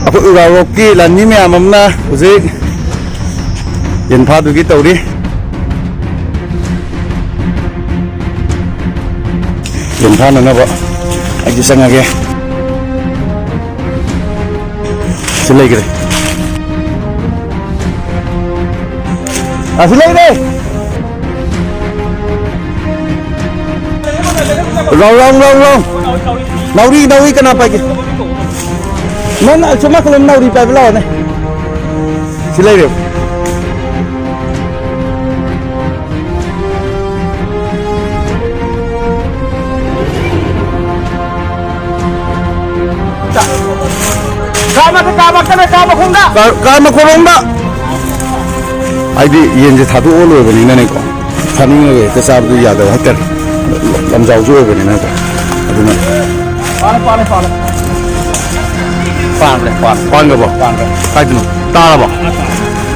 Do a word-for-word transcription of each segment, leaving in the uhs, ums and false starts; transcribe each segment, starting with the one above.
ꯑꯩꯈꯣꯏ ꯎꯔꯥꯔꯣꯛꯀꯤ ꯂꯥꯟꯃꯤ ꯃꯌꯥꯝ ꯑꯃꯅ ꯍꯧꯖꯤꯛ ꯌꯦꯟ ꯐꯥꯗꯨꯒꯤ ꯇꯧꯔꯤ꯫ ꯌꯦꯟ ꯐꯥꯅꯅꯕ ꯑꯩꯁꯨ ꯆꯪꯉꯒꯦ꯫ ꯁꯤ ꯂꯩꯈ꯭ꯔꯦ꯫ ꯑꯁꯤ ꯂꯩꯔꯦ꯫ ꯔꯥꯎ, ꯔꯥꯎ, ꯔꯥꯎ, ꯔꯥꯎ꯫ ꯅꯥꯎꯔꯤ, ꯅꯥꯎꯔꯤ ꯀꯅꯥ ꯄꯥꯏꯒꯦ? ꯅꯪ ꯑꯁꯣꯝ ꯅꯥꯀꯜꯂꯣꯝ ꯅꯥꯎꯔꯤ ꯄꯥꯏꯕ ꯂꯥꯛꯑꯣꯅꯦ꯫ ꯁꯤ ꯂꯩꯔꯦ꯫ ꯀꯥ ꯃꯈꯣꯡꯗ! ꯀꯥ, ꯀꯥ ꯃꯈꯣꯡꯗ! ꯍꯥꯏꯗꯤ ꯌꯦꯟꯁꯦ ꯊꯥꯗꯣꯛꯑ ꯂꯣꯏꯕꯅꯤꯅꯅꯦꯀꯣ, ꯐꯥꯅꯤꯡꯉꯒ ꯍꯦꯛꯇ ꯆꯥꯕꯗꯨ ꯌꯥꯗꯕ ꯍꯥꯏꯇꯥꯔꯦ꯫ ꯂꯝꯖꯥꯎꯁꯨ ꯑꯣꯏꯕꯅꯤꯅꯀꯣ꯫ ꯑꯗꯨꯅ ꯄꯥꯜꯂꯦ, ꯄꯥꯜꯂꯦ, ꯄꯥꯜꯂꯦ꯫ ꯄꯥꯟꯈ꯭ꯔꯦ, ꯄꯥꯟꯈ꯭ꯔꯦ꯫ ꯄꯥꯟꯈ꯭ꯔꯕꯣ? ꯄꯥꯟꯈ꯭ꯔꯦ꯫ ꯀꯥꯏꯗꯅꯣ? ꯇꯥꯔꯕꯣ?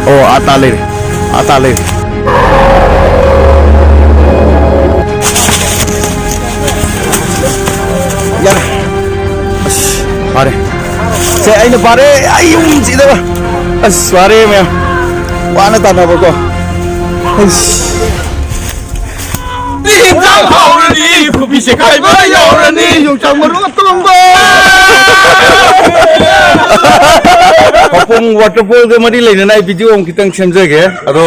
ꯑꯣ, ꯑꯥ ꯇꯥ ꯂꯩꯔꯦ꯫ ꯑꯥ ꯇꯥ ꯂꯩꯔꯦ꯫ ꯌꯥꯔꯦ꯫ ꯑꯁ, ꯐꯥꯔꯦ꯫ ꯁꯦ, ꯑꯩꯅ ꯐꯥꯔꯦ꯫ ꯑꯩ ꯌꯨꯝ ꯁꯤꯗꯕ꯫ ꯑꯁ, ꯋꯥꯔꯦ ꯃꯌꯥꯝ꯫ ꯋꯥꯅ ꯇꯥꯟꯅꯕꯀꯣ꯫ ꯑꯁ꯫ ꯌꯦꯟꯖꯥꯡ ꯍꯥꯎꯔꯅꯤ, ꯀꯣꯕꯤ ꯆꯦꯈꯥꯏꯕ ꯌꯥꯎꯔꯅꯤ, ꯌꯣꯡꯆꯥꯛ ꯃꯔꯨ ꯑꯇꯣꯡꯕ꯫ ꯈꯧꯄꯨꯝ waterfall ꯒ ꯃꯔꯤ ꯂꯩꯅꯅ ꯑꯩ video ꯑꯃ ꯈꯤꯇꯪ ꯁꯦꯝꯖꯒꯦ꯫ ꯑꯗꯣ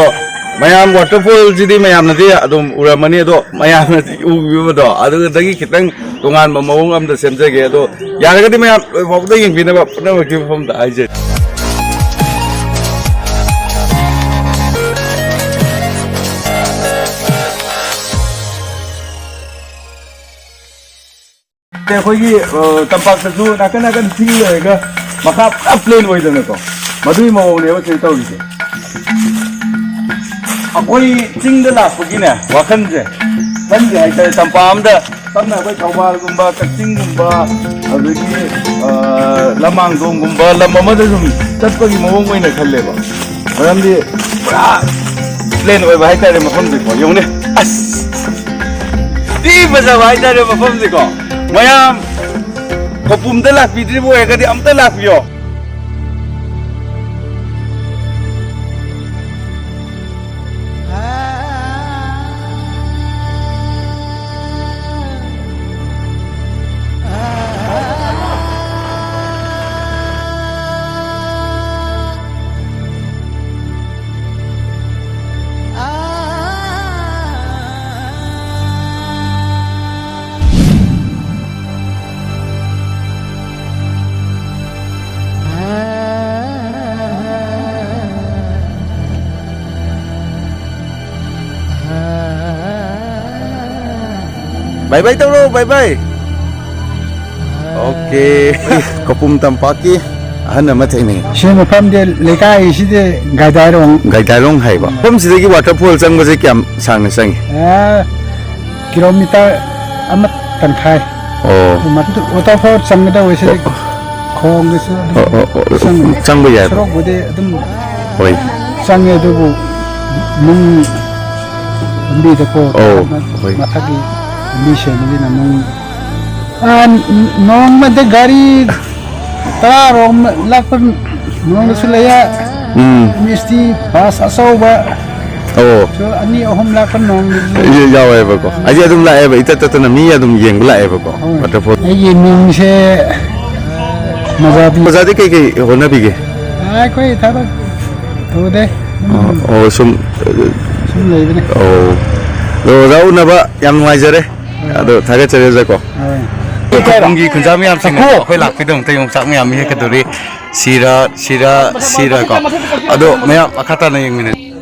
ꯃꯌꯥꯝ waterfall ꯁꯤꯗꯤ ꯃꯌꯥꯝꯅꯗꯤ ꯑꯗꯨꯝ ꯎꯔꯝꯃꯅꯤ, ꯑꯗꯣ ꯃꯌꯥꯝꯅꯗꯤ ꯎꯕꯤꯕꯗꯣ ꯑꯗꯨꯗꯒꯤ ꯈꯤꯇꯪ ꯇꯣꯉꯥꯟꯕ ꯃꯑꯣꯡ ꯑꯃꯗ ꯁꯦꯝꯖꯒꯦ꯫ ꯑꯗꯣ ꯌꯥꯔꯒꯗꯤ ꯃꯌꯥꯝ ꯂꯣꯏꯐꯥꯎꯕꯗ ꯌꯦꯡꯕꯤꯅꯕ ꯄꯨꯝꯅꯃꯛꯀꯤ ꯃꯐꯝꯗ ꯍꯥꯏꯖꯔꯤ꯫ ꯑꯩꯈꯣꯏꯒꯤ, ꯑ, ꯇꯝꯄꯥꯛꯇꯁꯨ ꯅꯥꯀꯟ ꯅꯥꯀꯟ ꯆꯤꯡ ꯂꯩꯔꯒ ꯃꯈꯥ ꯄꯨꯔꯥ plain ꯑꯣꯏꯗꯅꯀꯣ, ꯃꯗꯨꯒꯤ ꯃꯑꯣꯡꯅꯦꯕ ꯁꯤꯗ ꯇꯧꯔꯤꯁꯦ꯫ ꯑꯩꯈꯣꯏ ꯆꯤꯡꯗ ꯂꯥꯛꯄꯒꯤꯅꯦ, ꯋꯥꯈꯜꯁꯦ, ꯈꯟꯁꯦ ꯍꯥꯏꯇꯥꯔꯦ, ꯇꯝꯄꯥꯛ ꯑꯝꯗ, ꯁꯝꯅ ꯑꯩꯈꯣꯏ ꯊꯧꯕꯥꯜꯒꯨꯝꯕ, ꯀꯛꯆꯤꯡꯒꯨꯝꯕ, ꯑꯗꯒꯤ, ꯑ, ꯂꯃꯥꯡꯗꯣꯡꯒꯨꯝꯕ ꯂꯝ ꯑꯃꯗ ꯁꯨꯝ ꯆꯠꯄꯒꯤ ꯃꯑꯣꯡ ꯑꯣꯏꯅ ꯈꯜꯂꯦꯕ꯫ ꯃꯔꯝꯗꯤ ꯄꯨꯔꯥ ꯄ꯭ꯂꯦꯟ ꯑꯣꯏꯕ ꯍꯥꯏꯇꯥꯔꯦ ꯃꯐꯝꯁꯦꯀꯣ꯫ ꯌꯦꯡꯉꯨꯅꯦ, ꯑꯁ, ꯊꯤ ꯐꯖꯕ ꯍꯥꯏꯇꯥꯔꯦ ꯃꯐꯝꯁꯦꯀꯣ꯫ ꯃꯌꯥꯝ ꯈꯧꯄꯨꯝꯗ ꯂꯥꯛꯄꯤꯗ꯭ꯔꯤꯕ ꯑꯣꯏꯔꯒꯗꯤ ꯑꯝꯇ ꯂꯥꯛꯄꯤꯌꯣ꯫ ꯕꯥꯏ ꯕꯥꯏ ꯇꯧꯔꯣ, ꯕꯥꯏ ꯕꯥꯏ꯫ ꯑꯣꯀꯦ꯫ ꯀꯄꯨꯝ ꯇꯝꯄꯥꯛꯀꯤ ꯑꯍꯟ ꯑꯃ ꯊꯦꯡꯅꯩ꯫ ꯁꯤ ꯃꯐꯝꯗꯤ, ꯂꯩꯀꯥꯏꯁꯤꯗꯤ ꯒꯥꯏꯗꯥꯏꯔꯣꯡ꯫ ꯒꯥꯏꯗꯥꯏꯔꯣꯡ ꯍꯥꯏꯕ꯫ ꯎꯝ꯫ ꯃꯐꯝꯁꯤꯗꯒꯤ ꯋꯥꯇꯔꯐꯣꯜ ꯆꯪꯕꯁꯦ ꯀꯌꯥꯝ ꯁꯥꯡꯅ ꯆꯪꯉꯤ? ꯑꯦ, ꯀꯤꯂꯣꯃꯤꯇꯔ ꯑꯃ ꯇꯪꯈꯥꯏ꯫ ꯑꯣ꯫ ꯃꯗꯨ ꯋꯥꯇꯔꯐꯣꯜ ꯆꯪꯒꯗꯧꯕꯁꯤꯗꯤ ꯑꯣ꯫ ꯈꯣꯡꯗꯁꯨ ꯑꯗꯨꯝ ꯑꯣ, ꯑꯣ, ꯑꯣ, ꯆꯪꯉꯤ꯫ ꯆꯪꯕ ꯌꯥꯏꯕ꯫ ꯁꯣꯔꯣꯛꯄꯨꯗꯤ ꯑꯗꯨꯝ ꯍꯣꯏ꯫ ꯆꯪꯉꯦ, ꯑꯗꯨꯕꯨ ꯅꯨꯡ ꯂꯝꯕꯤꯗꯀꯣ ꯑꯧ, ꯍꯣꯏ꯫ ꯃꯊꯛꯀꯤ ꯂꯝꯕꯤ ꯁꯦꯝꯕꯅꯤꯅ ꯅꯨꯡ, ꯑꯥ, ꯅꯣꯡꯃꯗ ꯒꯥꯔꯤ ꯇꯔꯥꯔꯣꯝ ꯂꯥꯛꯄ ꯅꯣꯡꯃꯁꯨ ꯂꯩꯌꯦ꯫ ꯎꯝ꯫ ꯃꯤꯁꯇꯤ ꯕꯁ ꯑꯆꯧꯕ ꯑꯣ꯫ ꯁꯨ ꯑꯅꯤ ꯑꯍꯨꯝ ꯂꯥꯛꯄ ꯅꯣꯡꯃꯁꯨ ꯌꯥꯎꯋꯦꯕꯀꯣ꯫ ꯑꯩꯗꯤ ꯑꯗꯨꯝ ꯂꯥꯛꯑꯦꯕ, ꯏꯇꯠ ꯇꯠꯇꯅ ꯃꯤ ꯑꯗꯨꯝ ꯌꯦꯡꯕ ꯂꯥꯛꯑꯦꯕꯀꯣ꯫ ꯍꯣꯏ꯫ ꯋꯥꯇꯔꯐꯣꯜ꯫ ꯑꯩꯒꯤ ꯃꯤꯡꯁꯦ ꯃꯖꯥꯕꯤ꯫ ꯑꯣꯖꯥꯗꯤ ꯀꯩꯀꯩ ꯍꯣꯠꯅꯕꯤꯒꯦ? ꯑꯩꯈꯣꯏ ꯊꯕꯛ ꯇꯧꯗꯦ꯫ ꯑꯣ, ꯑꯣ, ꯁꯨꯝ, ꯁꯨꯝ ꯂꯩꯕꯅꯦ꯫ ꯑꯣ꯫ ꯑꯗꯣ ꯑꯣꯖꯥ ꯎꯅꯕ ꯌꯥꯝ ꯅꯨꯡꯉꯥꯏꯖꯔꯦ꯫ ꯍꯣꯏ꯫ ꯑꯗꯣ ꯊꯥꯒꯠꯆꯔꯤ ꯑꯣꯖꯥ ꯀꯣ꯫ ꯍꯣꯏ꯫ ꯈꯨꯟꯒꯤ ꯈꯨꯟꯖꯥ ꯃꯌꯥꯝꯁꯤꯡꯅ ꯑꯩꯈꯣꯏ ꯂꯥꯛꯄꯤꯗꯃꯛꯇ ꯌꯣꯡꯆꯥꯛ ꯃꯌꯥꯝ ꯍꯦꯛꯀꯗꯧꯔꯤ꯫ ꯁꯤꯔꯥ, ꯁꯤꯔꯥ, ꯁꯤꯔꯥ ꯀꯣ꯫ ꯑꯗꯣ ꯃꯌꯥꯝ ꯃꯈꯥ ꯇꯥꯅ ꯌꯦꯡꯃꯤꯟꯅꯁꯤ꯫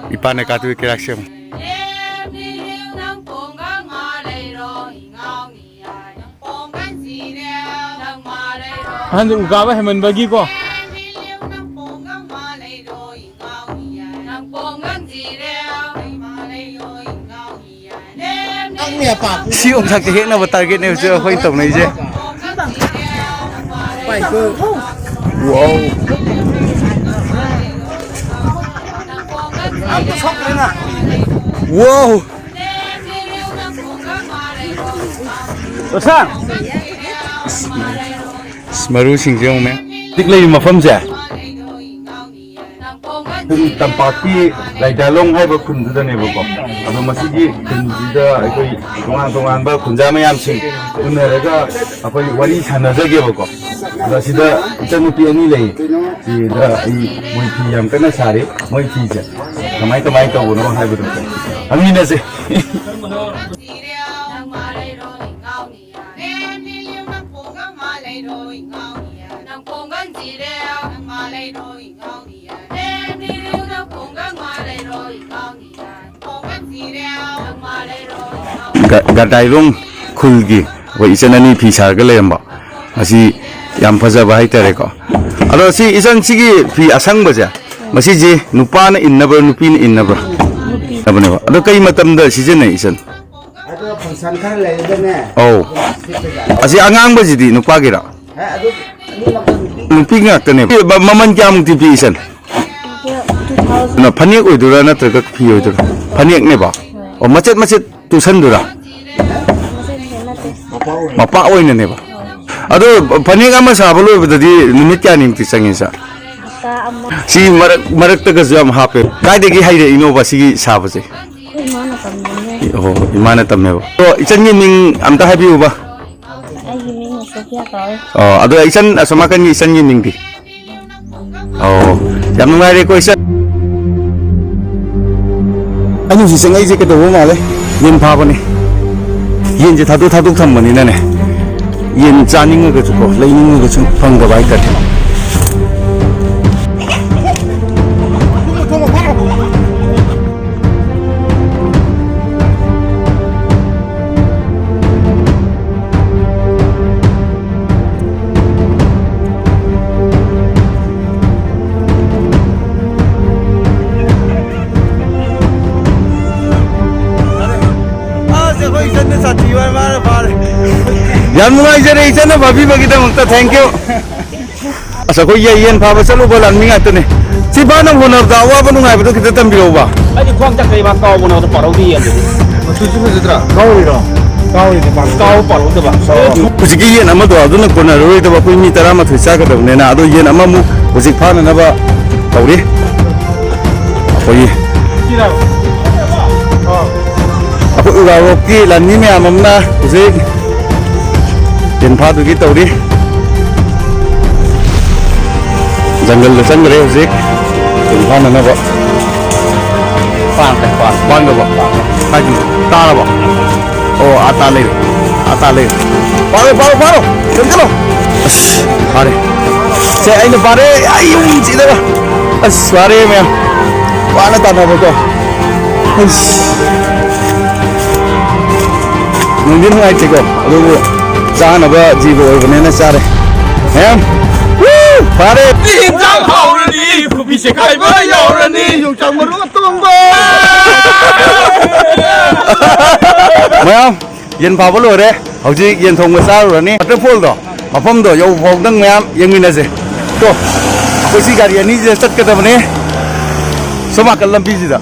ꯏꯄꯥꯅ ꯀꯥꯇꯨ ꯀꯩꯔꯥꯛ ꯁꯦꯝꯃꯨ꯫ ꯑꯍꯟꯁꯦ ꯎꯀꯥꯕ ꯍꯦꯟꯃꯟꯕꯒꯤꯀꯣ꯫ ꯁꯤ ꯌꯣꯡꯆꯥꯛꯁꯦ ꯍꯦꯛꯅꯕ ꯇꯥꯔꯒꯦꯠꯅꯦ ꯍꯧꯖꯤꯛ ꯑꯩꯈꯣꯏ ꯇꯧꯅꯩꯁꯦ꯫ ꯋꯥꯎ꯫ ꯋꯥꯎ! ꯂꯣꯁꯥꯡ! ꯑꯁ, ꯃꯔꯨꯁꯤꯡꯁꯦ ꯌꯦꯡꯉꯨꯅꯦ꯫ ꯍꯧꯖꯤꯛ ꯂꯩꯔꯤꯕ ꯃꯐꯝꯁꯦ ꯑꯩꯈꯣꯏꯒꯤ ꯇꯝꯄꯥꯛꯀꯤ ꯂꯥꯏꯗꯥꯂꯣꯡ ꯍꯥꯏꯕ ꯈꯨꯟꯗꯨꯗꯅꯦꯕꯀꯣ꯫ ꯑꯗꯣ ꯃꯁꯤꯒꯤ ꯈꯨꯟꯁꯤꯗ ꯑꯩꯈꯣꯏ ꯇꯣꯉꯥꯟ ꯇꯣꯉꯥꯟꯕ ꯈꯨꯟꯖꯥ ꯃꯌꯥꯝꯁꯤꯡ ꯎꯅꯔꯒ ꯑꯩꯈꯣꯏ ꯋꯥꯔꯤ ꯁꯥꯟꯅꯖꯒꯦꯕꯀꯣ꯫ ꯑꯗꯣ ꯁꯤꯗ ꯏꯆꯟꯅꯨꯄꯤ ꯑꯅꯤ ꯂꯩ꯫ ꯁꯤꯗ ꯑꯩ ꯃꯣꯏ ꯐꯤ ꯌꯥꯝ ꯀꯟꯅ ꯁꯥꯔꯤ꯫ ꯃꯣꯏ ꯐꯤꯁꯦ ꯀꯃꯥꯏ ꯀꯃꯥꯏ ꯇꯧꯕꯅꯣ ꯍꯥꯏꯕꯗꯣ ꯍꯪꯃꯤꯟꯅꯁꯦ꯫ ꯒ-, ꯒꯗꯥꯏꯂꯣꯡ ꯈꯨꯜꯒꯤ ꯑꯩꯈꯣꯏ ꯏꯆꯟ ꯑꯅꯤ ꯐꯤ ꯁꯥꯔꯒ ꯂꯩꯔꯝꯕ꯫ ꯑꯁꯤ ꯌꯥꯝ ꯐꯖꯕ ꯍꯥꯏꯇꯥꯔꯦꯀꯣ꯫ ꯑꯗꯣ ꯁꯤ ꯏꯆꯟ, ꯁꯤꯒꯤ ꯐꯤ ꯑꯁꯪꯕꯁꯦ, ꯃꯁꯤꯁꯦ ꯅꯨꯄꯥꯅ ꯏꯟꯅꯕ꯭ꯔꯥ, ꯅꯨꯄꯤꯅ ꯏꯟꯅꯕ꯭ꯔꯥ? ꯅꯨꯄꯤ꯫ ꯏꯟꯅꯕꯅꯦꯕ꯫ ꯑꯗꯣ ꯀꯩ ꯃꯇꯝꯗ ꯁꯤꯖꯤꯟꯅꯩ, ꯏꯆꯟ? ꯑꯗꯣ ꯐꯪꯁꯟ ꯈꯔ ꯂꯩꯔꯒꯅꯦ꯫ ꯑꯧ꯫ ꯑꯗꯨꯝ ꯁꯦꯠꯄ ꯌꯥꯏ꯫ ꯑꯁꯤ ꯑꯉꯥꯡꯕꯁꯤꯗꯤ ꯅꯨꯄꯥꯒꯤꯔꯥ? ꯍꯦ, ꯑꯗꯨ ꯑꯅꯤꯃꯛꯇ ꯅꯨꯄꯤ꯫ ꯅꯨꯄꯤ ꯉꯥꯛꯇꯅꯦꯕ꯫ ꯃ-, ꯃꯃꯜ ꯀꯌꯥꯃꯨꯛꯇꯤ ꯄꯤ, ꯏꯆꯟ? Two thousand. ꯐꯅꯦꯛ ꯑꯣꯏꯗꯣꯏꯔꯥ ꯅꯠꯇ꯭ꯔꯒ ꯐꯤ ꯑꯣꯏꯗꯣꯏꯔꯥ? ꯐꯅꯦꯛꯅꯦꯕ꯫ ꯍꯣꯏ꯫ ꯑꯣ, ꯃꯆꯦꯠ ꯃꯆꯦꯠ ꯇꯨꯁꯟꯗꯣꯏꯔꯥ? ꯃꯆꯦꯠ ꯃꯆꯦꯠ ꯅꯠꯇꯦ꯫ ꯃꯄꯥꯛ ꯑꯣꯏꯅꯅꯦꯕ꯫ ꯑꯗꯣ ꯐꯅꯦꯛ ꯑꯃ ꯁꯥꯕ ꯂꯣꯏꯕꯗꯗꯤ ꯅꯨꯃꯤꯠ ꯀꯌꯥꯅꯤꯃꯨꯛꯇꯤ ꯆꯪꯉꯤ, ꯏꯆꯥ? ꯍꯞꯇꯥ ꯑꯃ꯫ ꯁꯤ ꯃꯔꯛ, ꯃꯔꯛꯇꯒꯁꯨ ꯌꯥꯝ ꯍꯥꯞꯄꯦ꯫ ꯀꯥꯏꯗꯒꯤ ꯍꯩꯔꯛꯏꯅꯣꯕ ꯁꯤꯒꯤ ꯁꯥꯕꯁꯦ? ꯑꯩꯈꯣꯏ ꯏꯃꯥꯅ ꯇꯝꯕꯅꯦ꯫ ꯑꯣ, ꯏꯃꯥꯅ ꯇꯝꯃꯦꯕ꯫ ꯑꯣ, ꯏꯆꯟꯒꯤ ꯃꯤꯡ ꯑꯝꯇ ꯍꯥꯏꯕꯤꯌꯨꯕ꯫ ꯑꯩꯒꯤ ꯃꯤꯡ ꯁꯣꯐꯤꯌꯥ ꯀꯧꯋꯦ꯫ ꯑꯣ, ꯑꯗꯣ ꯏꯆꯟ ꯑꯁꯣꯝ ꯅꯥꯀꯟꯒꯤ ꯏꯆꯟꯒꯤ ꯃꯤꯡꯗꯤ? ꯑꯣ, ꯌꯥꯝ ꯅꯨꯡꯉꯥꯏꯔꯦꯀꯣ, ꯏꯆꯟ꯫ ꯑꯩꯅ ꯍꯧꯖꯤꯛ ꯆꯪꯉꯛꯏꯁꯦ ꯀꯩꯗꯧꯕ ꯃꯥꯜꯂꯦ? ꯌꯦꯟ ꯐꯥꯕꯅꯦ꯫ ꯌꯦꯟꯁꯦ ꯊꯥꯗꯣꯛ ꯊꯥꯗꯣꯛ ꯊꯝꯕꯅꯤꯅꯅꯦ, ꯌꯦꯟ ꯆꯥꯅꯤꯡꯉꯒꯁꯨꯀꯣ, ꯂꯩꯅꯤꯡꯉꯒꯁꯨ ꯐꯪꯗꯕ ꯍꯥꯏꯇꯥꯔꯦ꯫ ꯑꯁ, ꯑꯩꯈꯣꯏ ꯏꯆꯟꯅ ꯁꯥꯊꯤꯕ ꯃꯥꯅ ꯐꯥꯔꯦ꯫ ꯌꯥꯝ ꯅꯨꯡꯉꯥꯏꯖꯔꯦ ꯏꯆꯟꯅ ꯐꯥꯕꯤꯕꯒꯤꯗꯃꯛꯇ, thank you꯫ ꯑꯁ, ꯑꯩꯈꯣꯏ ꯌꯦ-, ꯌꯦꯟ ꯐꯥꯕ ꯆꯠꯂꯨꯕ ꯂꯥꯟꯃꯤ ꯉꯥꯛꯇꯅꯦ꯫ ꯁꯤ ꯐꯥꯅꯕ ꯍꯣꯠꯅꯕꯗ ꯑꯋꯥꯕ ꯅꯨꯡꯉꯥꯏꯕꯗꯣ ꯈꯤꯇ ꯇꯝꯕꯤꯔꯛꯎꯕ꯫ ꯑꯩꯗꯤ ꯈ꯭ꯋꯥꯡ ꯆꯠꯈ꯭ꯔꯦ ꯃꯥ ꯀꯥꯎꯕꯅ ꯑꯗꯨ ꯄꯥꯔꯧꯗꯤ ꯌꯦꯟꯗꯨꯗꯤ꯫ ꯃꯆꯨꯁꯨ ꯐꯖꯗ꯭ꯔꯥ? ꯀꯥꯎꯔꯤꯔꯣ? ꯀꯥꯎꯔꯤꯗꯤ ꯄꯥꯝꯃꯤ꯫ ꯀꯥꯎ ꯄꯥꯔꯧꯗꯕ꯫ ꯍꯧꯖꯤꯛꯀꯤ ꯌꯦꯟ ꯑꯃꯗꯣ ꯑꯗꯨꯅ ꯀꯣꯟꯅꯔꯔꯣꯏꯗꯕ, ꯑꯩꯈꯣꯏ ꯃꯤ ꯇꯔꯥꯃꯥꯊꯣꯏ ꯆꯥꯒꯗꯕꯅꯤꯅ꯫ ꯑꯗꯣ ꯌꯦꯟ ꯑꯃꯃꯨꯛ ꯍꯧꯖꯤꯛ ꯐꯥꯅꯅꯕ ꯇꯧꯔꯤ꯫ ꯑꯩꯈꯣꯏꯒꯤ ꯑꯩꯈꯣꯏ ꯎꯔꯥꯔꯣꯛꯀꯤ ꯂꯥꯟꯃꯤ ꯃꯌꯥꯝ ꯑꯃꯅ ꯍꯧꯖꯤꯛ ꯇꯤꯟꯐꯥꯗꯨꯒꯤ ꯇꯧꯔꯤ꯫ ꯖꯪꯒꯜꯗ ꯆꯪꯈ꯭ꯔꯦ ꯍꯧꯖꯤꯛ ꯇꯤꯟꯐꯥꯅꯅꯕ꯫ ꯄꯥꯡꯈ꯭ꯔꯦ, ꯄꯥꯡ-, ꯄꯥꯡꯈ꯭ꯔꯕꯣ? ꯍꯥꯏꯗꯤ ꯇꯥꯔꯕꯣ? ꯑꯣ, ꯑꯥ ꯇꯥ ꯂꯩꯔꯦ, ꯑꯥ ꯇꯥ ꯂꯩꯔꯦ꯫ ꯐꯥꯔꯣ, ꯐꯥꯔꯣ, ꯐꯥꯔꯣ! ꯆꯦꯟꯁꯤꯜꯂꯣ! ꯑꯁ, ꯐꯥꯔꯦ꯫ ꯁꯦ, ꯑꯩꯅ ꯐꯥꯔꯦ! ꯑꯩ ꯌꯨꯝ ꯁꯤꯗꯒ! ꯑꯁ, ꯐꯥꯔꯦ ꯃꯌꯥꯝ! ꯋꯥꯅ ꯇꯥꯟꯅꯕꯀꯣ꯫ ꯑꯁ꯫ ꯅꯨꯡꯗꯤ ꯅꯨꯡꯉꯥꯏꯇꯦꯀꯣ, ꯑꯗꯨꯕꯨ ꯆꯥꯅꯕ ꯖꯤꯕ ꯑꯣꯏꯕꯅꯤꯅ ꯆꯥꯔꯦ꯫ ꯃꯌꯥꯝ, ꯋꯨ! ꯐꯥꯔꯦ! ꯏꯟꯖꯥꯡ ꯍꯥꯎꯔꯅꯤ, ꯀꯣꯕꯤ ꯆꯦꯈꯥꯏꯕ ꯌꯥꯎꯔꯅꯤ, ꯌꯣꯡꯆꯥꯛ ꯃꯔꯨ ꯑꯇꯣꯡꯕ! ꯃꯌꯥꯝ, ꯌꯦꯟ ꯐꯥꯕ ꯂꯣꯏꯔꯦ꯫ ꯍꯧꯖꯤꯛ ꯌꯦꯟ ꯊꯣꯡꯕ ꯆꯥꯔꯨꯔꯅꯤ꯫ Waterfallꯗꯣ, ꯃꯐꯝꯗꯣ ꯌꯧꯐꯥꯎꯗꯪ ꯃꯌꯥꯝ ꯌꯦꯡꯃꯤꯟꯅꯁꯦ꯫ ꯇꯣ, ꯑꯩꯈꯣꯏ ꯁꯤ ꯒꯥꯔꯤ ꯑꯅꯤꯁꯤꯗ ꯆꯠꯀꯗꯕꯅꯦ꯫ ꯁꯣꯝ ꯅꯥꯀꯟ ꯂꯝꯕꯤꯁꯤꯗ꯫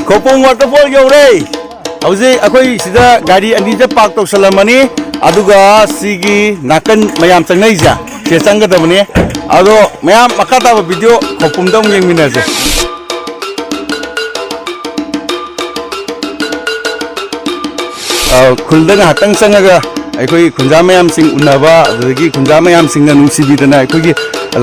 ꯈꯧꯄꯨꯝ waterfall ꯌꯧꯔꯦ꯫ ꯍꯧꯖꯤꯛ ꯑꯩꯈꯣꯏ ꯁꯤꯗ ꯒꯥꯔꯤ ꯑꯅꯤꯁꯦ park ꯇꯧꯁꯜꯂꯝꯃꯅꯤ꯫ ꯑꯗꯨꯒ ꯁꯤꯒꯤ ꯅꯥꯀꯟ ꯃꯌꯥꯝ ꯆꯪꯅꯩꯁꯦ, ꯁꯤꯗ ꯆꯪꯒꯗꯕꯅꯤ꯫ ꯑꯗꯣ ꯃꯌꯥꯝ ꯃꯈꯥ ꯇꯥꯕ video ꯈꯧꯄꯨꯝꯗ ꯑꯃꯨꯛ ꯌꯦꯡꯃꯤꯟꯅꯁꯦ꯫ ꯑ, ꯈꯨꯜꯗ ꯉꯥꯏꯍꯥꯛꯇꯪ ꯆꯪꯉꯒ ꯑꯩꯈꯣꯏ ꯈꯨꯟꯖꯥ ꯃꯌꯥꯝꯁꯤꯡ ꯎꯅꯕ, ꯑꯗꯨꯗꯒꯤ ꯈꯨꯟꯖꯥ ꯃꯌꯥꯝꯁꯤꯡꯅ ꯅꯨꯡꯁꯤꯕꯤꯗꯅ ꯑꯩꯈꯣꯏꯒꯤ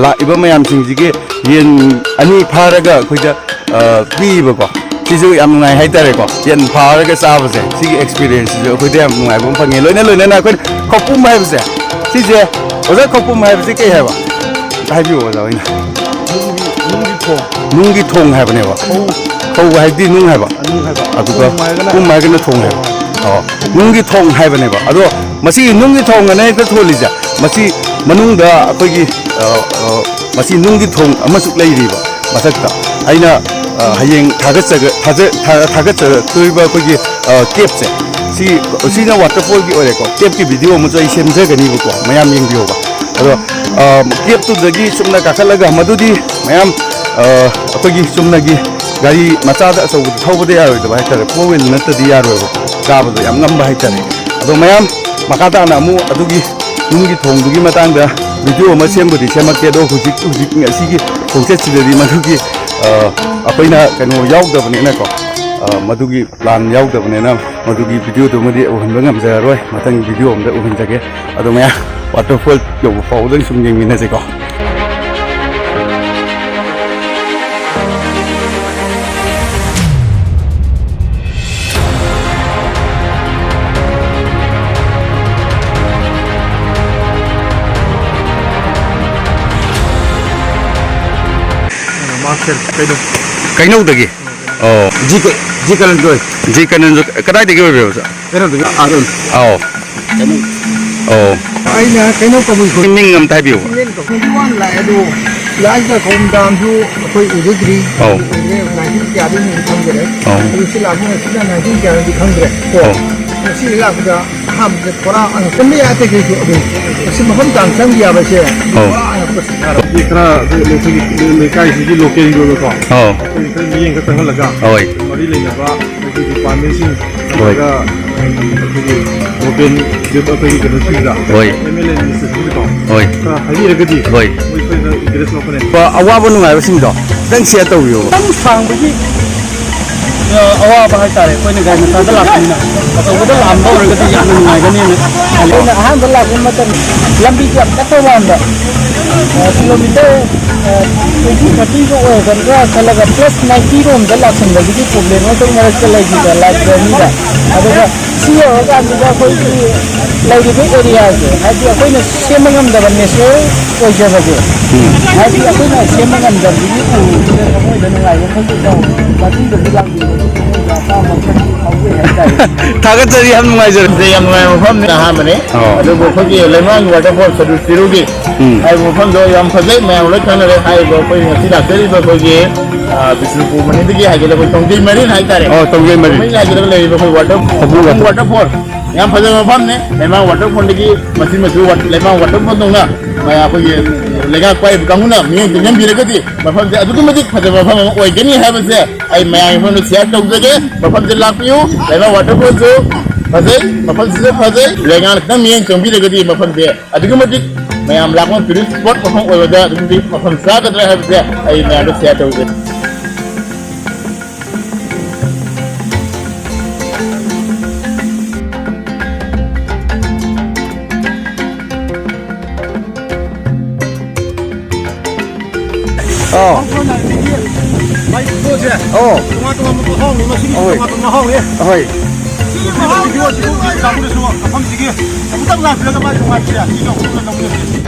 ꯂꯥꯛꯏꯕ ꯃꯌꯥꯝꯁꯤꯡꯁꯤꯒꯤ ꯌꯦꯟ ꯑꯅꯤ ꯐꯥꯔꯒ ꯑꯩꯈꯣꯏꯗ, ꯑ, ꯄꯤꯕꯀꯣ, ꯁꯤꯁꯨ ꯌꯥꯝ ꯅꯨꯡꯉꯥꯏ ꯍꯥꯏꯇꯥꯔꯦꯀꯣ꯫ ꯌꯦꯟ ꯐꯥꯔꯒ ꯆꯥꯕꯁꯦ, ꯁꯤꯒꯤ experienceꯁꯤꯁꯨ ꯑꯩꯈꯣꯏꯗ ꯌꯥꯝ ꯅꯨꯡꯉꯥꯏꯕ ꯑꯃ ꯐꯪꯉꯦ꯫ ꯂꯣꯏꯅ ꯂꯣꯏꯅꯅ ꯑꯩꯈꯣꯏꯅ ꯈꯧꯄꯨꯝ ꯍꯥꯏꯕꯁꯦ, ꯁꯤꯁꯦ, ꯑꯣꯖꯥ, ꯈꯧꯄꯨꯝ ꯍꯥꯏꯕꯁꯦ ꯀꯩ ꯍꯥꯏꯕ? ꯑꯝꯇ ꯍꯥꯏꯕꯤꯌꯨ, ꯑꯣꯖꯥ ꯍꯣꯏꯅ꯫ ꯅꯨꯡꯒꯤ, ꯅꯨꯡꯒꯤ ꯊꯣꯡ꯫ ꯅꯨꯡꯒꯤ ꯊꯣꯡ ꯍꯥꯏꯕꯅꯦꯕ꯫ ꯈꯧ꯫ ꯈꯧ ꯍꯥꯏꯗꯤ ꯅꯨꯡ ꯍꯥꯏꯕ꯫ ꯅꯨꯡ ꯍꯥꯏꯕ꯫ ꯑꯗꯨꯒ ꯄꯨꯝ ꯍꯥꯏꯔꯒꯅ? ꯄꯨꯝ ꯍꯥꯏꯔꯒꯅ ꯊꯣꯡ ꯍꯥꯏꯕ꯫ ꯑꯣ꯫ ꯅꯨꯡꯒꯤ ꯊꯣꯡ ꯍꯥꯏꯕꯅꯦꯕ꯫ ꯑꯗꯣ ꯃꯁꯤꯒꯤ ꯅꯨꯡꯒꯤ ꯊꯣꯡ ꯑꯅ ꯍꯦꯛꯇ ꯊꯣꯜꯂꯤꯁꯦ, ꯃꯁꯤ ꯃꯅꯨꯡꯗ ꯑꯩꯈꯣꯏꯒꯤ, ꯑ, ꯑ, ꯃꯁꯤ ꯅꯨꯡꯒꯤ ꯊꯣꯡ ꯑꯃꯁꯨ ꯂꯩꯔꯤꯕ ꯃꯊꯛꯇ꯫ ꯑꯩꯅ, ꯑ, ꯍꯌꯦꯡ ꯊꯥꯒꯠꯆꯒ-, ꯊꯥꯖ-, ꯊꯥ-, ꯊꯥꯒꯠꯆꯔꯛꯇꯣꯔꯤꯕ ꯑꯩꯈꯣꯏꯒꯤ, ꯑ, caveꯁꯦ, ꯁꯤ, ꯁꯤꯅ waterfallꯒꯤ ꯑꯣꯏꯔꯦꯀꯣ꯫ Caveꯀꯤ video ꯑꯃꯁꯨ ꯑꯩ ꯁꯦꯝꯖꯒꯅꯤꯕꯀꯣ, ꯃꯌꯥꯝ ꯌꯦꯡꯕꯤꯌꯣꯕ꯫ ꯑꯗꯣ ꯑ, ꯀꯦꯞꯇꯨꯗꯒꯤ ꯆꯨꯝꯅ ꯀꯥꯈꯠꯂꯒ ꯃꯗꯨꯗꯤ ꯃꯌꯥꯝ, ꯑ, ꯑꯩꯈꯣꯏꯒꯤ ꯆꯨꯝꯅꯒꯤ ꯒꯥꯔꯤ ꯃꯆꯥꯗ ꯑꯆꯧꯕꯗ ꯊꯧꯕꯗ ꯌꯥꯔꯣꯏꯗꯕ ꯍꯥꯏꯇꯥꯔꯦ, ꯐꯣꯔ ꯋꯤꯜ ꯅꯠꯇꯗꯤ ꯌꯥꯔꯣꯏꯕ, ꯀꯥꯕꯗꯣ ꯌꯥꯝ ꯉꯝꯕ ꯍꯥꯏꯇꯥꯔꯦ꯫ ꯑꯗꯣ ꯃꯌꯥꯝ ꯃꯈꯥ ꯇꯥꯅ ꯑꯃꯨꯛ ꯑꯗꯨꯒꯤ ꯅꯨꯡꯒꯤ ꯊꯣꯡꯗꯨꯒꯤ ꯃꯇꯥꯡꯗ ꯚꯤꯗꯤꯑꯣ ꯑꯃ ꯁꯦꯝꯕꯨꯗꯤ ꯁꯦꯝꯃꯛꯀꯦ, ꯑꯗꯣ ꯍꯧꯖꯤꯛ, ꯍꯧꯖꯤꯛ ꯉꯁꯤꯒꯤ ꯈꯣꯡꯆꯠꯁꯤꯗꯗꯤ ꯃꯗꯨꯒꯤ, ꯑ, ꯑꯩꯈꯣꯏꯅ ꯀꯩꯅꯣ ꯌꯥꯎꯗꯕꯅꯤꯅꯀꯣ, ꯑ, ꯃꯗꯨꯒꯤ ꯄ꯭ꯂꯥꯟ ꯌꯥꯎꯗꯕꯅꯤꯅ ꯃꯗꯨꯒꯤ ꯚꯤꯗꯤꯑꯣꯗꯨꯃꯗꯤ ꯎꯍꯟꯕ ꯉꯝꯖꯔꯔꯣꯏ, ꯃꯊꯪꯒꯤ ꯚꯤꯗꯤꯑꯣ ꯑꯃꯗ ꯎꯍꯟꯖꯒꯦ꯫ ꯑꯗꯣ ꯃꯌꯥꯝ ꯋꯥꯇꯔꯐꯣꯜ ꯌꯧꯕ ꯐꯥꯎꯕꯗꯪ ꯁꯨꯝ ꯌꯦꯡꯃꯤꯟꯅꯁꯤꯀꯣ꯫ ꯃꯥꯁꯇꯔ ꯀꯩꯅꯣ? ꯀꯩꯅꯧꯗꯒꯤ꯫ ꯑꯣ꯫ ꯖꯤ ꯀ-, ꯖꯤ ꯀꯔꯟꯖꯣꯏ꯫ ꯖꯤ ꯀꯔꯟꯖꯣꯏ ꯀꯗꯥꯏꯗꯒꯤ ꯑꯣꯏꯕꯤꯔꯕ, ꯁꯥꯔ? ꯀꯩꯅꯧꯗꯒꯤ, ꯑꯥ, ꯑꯗꯨꯝ꯫ ꯑꯧ꯫ ꯑꯣ꯫ ꯑꯩꯅ ꯀꯩꯅꯧ ꯀꯕꯨꯏ ꯈꯨꯜ-, ꯃꯤꯡ ꯑꯝꯇ ꯍꯥꯏꯕꯤꯌꯨ꯫ ꯇ꯭ꯋꯦꯟꯇꯤ ꯋꯥꯟ ꯂꯥꯛꯑꯦ, ꯑꯗꯨ ꯂꯥꯛꯏꯁꯤꯗ ꯈꯣꯡꯗꯥꯝꯁꯨ ꯑꯩꯈꯣꯏ ꯎꯖꯗ꯭ꯔꯤ꯫ ꯑꯧ꯫ ꯎꯗ꯭ꯔꯦ, ꯅꯥꯏꯟꯇꯤꯟ ꯀꯌꯥꯗꯩꯅꯣꯗꯤ ꯈꯪꯗ꯭ꯔꯦ꯫ ꯑꯧ꯫ ꯑꯗꯨ ꯁꯤ ꯂꯥꯛꯄ ꯉꯁꯤꯅ ꯅꯥꯏꯟꯇꯤꯟ ꯀꯌꯥꯅꯣꯗꯤ ꯈꯪꯗ꯭ꯔꯦ꯫ ꯀꯣ꯫ ꯑꯧ꯫ ꯉꯁꯤ ꯂꯥꯛꯄꯗ ꯑꯍꯥꯟꯕꯗ ꯄꯨꯔꯥ ꯑꯉꯛꯄ ꯌꯥꯗꯦ ꯀꯩꯁꯨ ꯑꯗꯨꯝ꯫ ꯑꯁꯤ ꯃꯐꯝ ꯆꯥꯡ ꯆꯪꯕ ꯌꯥꯕꯁꯦ ꯑꯧ꯫ ꯄꯨꯔꯥ ꯑꯉꯛꯄ ꯁꯤꯡꯅꯔꯕ꯫ ꯁꯤ ꯈꯔ ꯑꯩꯈꯣꯏ ꯂꯩꯀꯥꯏꯁꯤꯒꯤ ꯂꯣꯀꯦꯜꯒꯤ ꯑꯣꯏꯕꯀꯣ꯫ ꯑꯧ꯫ ꯑꯩꯈꯣꯏ ꯈꯔ ꯃꯤꯠꯌꯦꯡ ꯈꯔ ꯆꯪꯍꯜꯂꯒ ꯍꯣꯏ꯫ ꯃꯔꯤ ꯂꯩꯅꯕ ꯑꯩꯈꯣꯏꯒꯤ ꯗꯤꯄꯥꯔꯠꯃꯦꯟꯁꯤꯡ ꯍꯣꯏ꯫ ꯅꯠꯇ꯭ꯔꯒ ꯑꯩꯈꯣꯏꯒꯤ ꯂꯣꯀꯦꯜ ꯑꯩꯈꯣꯏꯒꯤ ꯀꯩꯅꯣꯁꯤꯡꯗ ꯍꯣꯏ꯫ ꯑꯦꯝ ꯑꯦꯜ ꯑꯦ ꯃꯤꯅꯤꯁꯇꯔꯁꯤꯡꯗꯀꯣ ꯍꯣꯏ꯫ ꯈꯔ ꯍꯥꯏꯕꯤꯔꯒꯗꯤ ꯍꯣꯏ꯫ ꯃꯣꯏ ꯑꯩꯈꯣꯏꯅ ꯏꯟꯇꯔꯦꯁ ꯂꯧꯔꯛꯀꯅꯤ꯫ ꯑꯋꯥꯕ ꯅꯨꯡꯉꯥꯏꯕꯁꯤꯡꯗꯣ ꯈꯤꯇꯪ ꯁꯤꯌꯔ ꯇꯧꯕꯤꯌꯣ꯫ ꯈꯤꯇꯪ ꯁꯥꯡꯕꯒꯤ ꯑꯋꯥꯕ ꯍꯥꯏꯇꯥꯔꯦ, ꯑꯩꯈꯣꯏꯅ ꯒꯥꯔꯤ ꯃꯆꯥꯗ ꯂꯥꯛꯄꯅꯤꯅ꯫ ꯑꯆꯧꯕꯗ ꯂꯥꯛꯑꯝꯕ ꯑꯣꯏꯔꯒꯗꯤ ꯌꯥꯝꯅ ꯅꯨꯡꯉꯥꯏꯒꯅꯤꯅ ꯈꯜꯂꯤ꯫ ꯑꯩꯅ ꯑꯍꯥꯟꯕ ꯂꯥꯛꯄ ꯃꯇꯝ ꯂꯝꯕꯤꯁꯦ ꯌꯥꯝ ꯇꯠꯄ ꯋꯥꯅꯤꯗ, ꯑ, ꯀꯤꯂꯣꯃꯤꯇꯔ, ꯑ, ꯇ꯭ꯋꯦꯟꯇꯤ, ꯊꯥꯔꯇꯤꯒ ꯑꯣꯏꯒꯗ꯭ꯔꯥ ꯈꯜꯂꯒ ꯄ꯭ꯂꯁ ꯅꯥꯏꯟꯇꯤ ꯔꯣꯝꯗ ꯂꯥꯛꯁꯟꯕꯒꯤꯗꯤ ꯄ꯭ꯔꯣꯕ꯭ꯂꯦꯝ ꯑꯃꯈꯛ ꯃꯔꯛꯇ ꯂꯩꯈꯤꯕ ꯂꯥꯏꯐ ꯖꯔꯅꯤꯗ꯫ ꯑꯗꯨꯒ ꯁꯤ ꯌꯧꯔꯀꯥꯟꯁꯤꯗ ꯑꯩꯈꯣꯏꯒꯤ ꯂꯩꯔꯤꯕ ꯑꯦꯔꯤꯌꯥꯁꯦ, ꯍꯥꯏꯗꯤ ꯑꯩꯈꯣꯏꯅ ꯁꯦꯝꯕ ꯉꯝꯗꯕ ꯅꯦꯆꯔꯦꯜ ꯑꯣꯏꯖꯕꯁꯦ, ꯎꯝ꯫ ꯍꯥꯏꯗꯤ ꯑꯩꯈꯣꯏꯅ ꯁꯦꯝꯕ ꯉꯝꯗꯕꯗꯨꯒꯤ ꯎꯕꯁꯤꯗ ꯊꯃꯣꯏꯗ ꯅꯨꯡꯉꯥꯏꯕ ꯑꯃꯁꯨ ꯐꯥꯎꯏ꯫ ꯃꯇꯨꯡꯗꯗꯤ ꯂꯥꯛꯅꯤꯡꯕꯒꯤ ꯊꯃꯣꯏꯗ ꯑꯄꯥꯝꯕ ꯑꯃꯁꯨ ꯐꯥꯎꯖꯩ ꯍꯥꯏꯇꯥꯔꯦ꯫ ꯊꯥꯒꯠꯆꯔꯤ, ꯌꯥꯝ ꯅꯨꯡꯉꯥꯏꯖꯔꯦ꯫ ꯁꯤꯗ ꯌꯥꯝ ꯅꯨꯡꯉꯥꯏꯕ ꯃꯐꯝꯅꯤ, ꯑꯍꯥꯟꯕꯅꯤ꯫ ꯑꯣ꯫ ꯑꯗꯨꯕꯨ ꯑꯩꯈꯣꯏꯒꯤ ꯂꯩꯃꯔꯥꯝꯒꯤ ꯋꯥꯇꯔꯐꯣꯜ ꯁꯔꯨꯛ ꯆꯤꯔꯨꯒꯤ ꯎꯝ꯫ ꯍꯥꯏꯔꯤꯕ ꯃꯐꯝꯗꯣ ꯌꯥꯝ ꯐꯖꯩ, ꯃꯌꯥꯝ ꯂꯣꯏ ꯈꯪꯅꯔꯦ꯫ ꯍꯥꯏꯔꯤꯕ ꯑꯩꯈꯣꯏ ꯉꯁꯤ ꯂꯥꯛꯆꯔꯤꯕ ꯑꯩꯈꯣꯏꯒꯤ, ꯑ, ꯕꯤꯁꯅꯨꯄꯨꯔ ꯃꯅꯤꯡꯗꯒꯤ ꯍꯥꯏꯒꯠꯂꯛꯄ ꯇꯣꯡꯖꯩ ꯃꯔꯤꯜ ꯍꯥꯏꯇꯥꯔꯦ꯫ ꯑꯣ, ꯇꯣꯡꯖꯩ ꯃꯔꯤꯜ꯫ ꯇꯣꯡꯖꯩ ꯍꯥꯏꯒꯠꯂꯒ ꯂꯩꯔꯤꯕ ꯑꯩꯈꯣꯏ ꯋꯥꯇꯔ-, ꯍꯧꯕ ꯋꯥꯇꯔ-, ꯋꯥꯇꯔꯐꯣꯜ꯫ ꯌꯥꯝ ꯐꯖꯕ ꯃꯐꯝꯅꯤ꯫ ꯂꯩꯃꯥꯡ ꯋꯥꯇꯔꯐꯣꯟꯗꯒꯤ ꯃꯆꯤꯟ ꯃꯆꯨ ꯋꯥ-, ꯂꯩꯃꯥꯡ ꯋꯥꯇꯔꯐꯣꯟꯗꯧꯅ, ꯑ, ꯑꯩꯈꯣꯏꯒꯤ ꯂꯩꯉꯥꯛ ꯄꯥꯏꯔꯤꯕ ꯀꯥꯡꯕꯨꯅ ꯃꯤꯠꯌꯦꯡ ꯆꯪꯁꯤꯟꯕꯤꯔꯒꯗꯤ ꯃꯐꯝꯁꯦ ꯑꯗꯨꯛꯀꯤ ꯃꯇꯤꯛ ꯐꯖꯕ ꯃꯐꯝ ꯑꯃ ꯑꯣꯏꯒꯅꯤ ꯍꯥꯏꯕꯁꯦ ꯑꯩ ꯃꯌꯥꯝꯒꯤ ꯃꯐꯝꯗ ꯁꯤꯌꯔ ꯇꯧꯖꯒꯦ꯫ ꯃꯐꯝꯁꯦ ꯂꯥꯛꯄꯤꯌꯨ꯫ ꯂꯩꯃꯥꯡ ꯋꯥꯇꯔꯐꯣꯜꯁꯨ ꯐꯖꯩ, ꯃꯐꯝꯁꯤꯁꯨ ꯐꯖꯩ꯫ ꯂꯩꯉꯥꯛꯅ ꯈꯤꯇꯪ ꯃꯤꯠꯌꯦꯡ ꯆꯪꯕꯤꯔꯒꯗꯤ ꯃꯐꯝꯁꯦ ꯑꯗꯨꯛꯀꯤ ꯃꯇꯤꯛ ꯃꯌꯥꯝ ꯂꯥꯛꯄ ꯇꯨꯔꯤꯁ ꯁ꯭ꯄꯣꯠ ꯃꯐꯝ ꯑꯣꯏꯕꯗ ꯑꯗꯨꯛꯀꯤ ꯃꯇꯤꯛ ꯃꯐꯝ ꯆꯥꯒꯗ꯭ꯔꯥ ꯍꯥꯏꯕꯁꯦ ꯑꯩ ꯃꯌꯥꯝꯗ ꯁꯤꯌꯔ ꯇꯧꯖꯒꯦ꯫ ꯑꯥ꯫ ꯃꯥꯏ ꯄꯣꯠꯁꯦ ꯑꯣ꯫ ꯇꯣꯉꯥꯟ ꯇꯣꯉꯥꯟꯕ ꯃꯍꯥꯎꯅꯤ, ꯃꯁꯤꯒꯤ ꯑꯍꯣꯏ꯫ ꯇꯣꯉꯥꯟꯕ ꯃꯍꯥꯎꯅꯤ꯫ ꯑꯍꯣꯏ꯫ ꯁꯤꯒꯤ ꯃꯍꯥꯎꯁꯤꯕꯨ ꯀꯥꯡꯕꯨꯗꯁꯨ ꯃꯐꯝꯁꯤꯒꯤ ꯑꯃꯨꯛꯇꯪ ꯂꯥꯛꯄꯤꯔꯒ ꯃꯥꯒꯤ ꯅꯨꯡꯉꯥꯏꯕꯁꯦ ꯁꯤꯁꯨ ꯑꯃꯨꯛꯇꯪ ꯂꯧꯕꯤꯔꯁꯦ꯫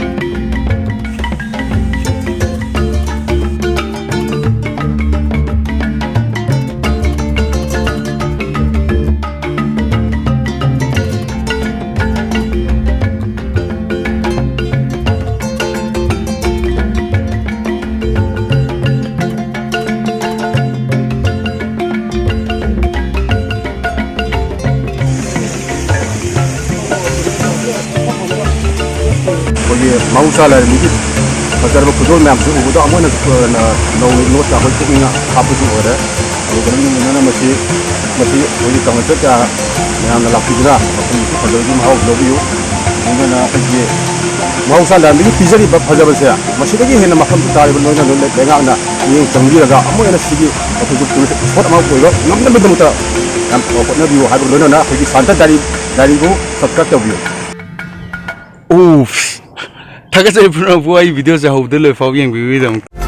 ꯑꯩꯈꯣꯏꯒꯤ ꯃꯍꯧꯁꯥ ꯂꯥꯏꯔꯦꯝꯕꯤꯒꯤ ꯐꯖꯔꯕ ꯈꯨꯗꯣꯜ ꯃꯌꯥꯝꯁꯤ ꯎꯕꯗ ꯑꯃꯨꯛ ꯍꯦꯟꯅ, ꯑ, ꯅꯧꯅ ꯅꯣꯠꯇ ꯑꯩꯈꯣꯏ ꯄꯨꯛꯅꯤꯡ ꯍꯥꯞꯄꯁꯨ ꯑꯣꯏꯔꯦ꯫ ꯑꯗꯨꯒ ꯂꯣꯏꯅꯅ ꯃꯁꯤ, ꯃꯁꯤ ꯑꯩꯈꯣꯏꯒꯤ ꯀꯪꯂꯩꯄꯥꯛꯀꯤ ꯃꯌꯥꯝꯅ ꯂꯥꯛꯄꯤꯗꯨꯅ ꯃꯐꯝ ꯑꯁꯤ ꯐꯖꯕꯒꯤ ꯃꯍꯥꯎ ꯂꯧꯕꯤꯌꯨ꯫ ꯂꯣꯏꯅꯅ ꯑꯩꯈꯣꯏꯒꯤ ꯃꯍꯧꯁꯥ ꯂꯥꯏꯔꯦꯝꯕꯤꯒꯤ ꯄꯤꯖꯔꯤꯕ ꯐꯖꯕꯁꯦ ꯃꯁꯤꯗꯒꯤ ꯍꯦꯟꯅ ꯃꯐꯝ ꯇꯥꯔꯤꯕ ꯂꯣꯏꯅ ꯂꯩꯉꯥꯛꯅ ꯃꯤꯠꯌꯦꯡ ꯆꯪꯕꯤꯔꯒ ꯑꯃꯨꯛ ꯍꯦꯟꯅ ꯁꯤꯒꯤ ꯑꯩꯈꯣꯏꯒꯤ ꯇꯨꯔꯤꯁ ꯁ꯭ꯄꯣꯠ ꯑꯃ ꯑꯣꯏꯕ ꯉꯝꯅꯕꯒꯤꯗꯃꯛꯇ ꯌꯥꯝ ꯍꯣꯠꯅꯕꯤꯌꯨ ꯍꯥꯏꯕꯒ ꯂꯣꯏꯅꯅ ꯑꯩꯈꯣꯏꯒꯤ ꯁꯥꯟꯇ ꯗꯥꯏꯔꯤ, ꯗꯥꯏꯔꯤꯕꯨ ꯁꯕꯁꯀ꯭ꯔꯥꯏꯕ ꯇꯧꯕꯤꯌꯨ꯫ ꯎꯐ! ꯊꯥꯒꯠꯆꯔꯤ ꯄꯨꯝꯅꯃꯛꯄꯨ ꯑꯩ ꯚꯤꯗꯤꯑꯣꯁꯦ ꯍꯧꯕꯗ ꯂꯣꯏꯐꯥꯎ ꯌꯦꯡꯕꯤꯕꯒꯤꯗꯃꯛꯇ꯫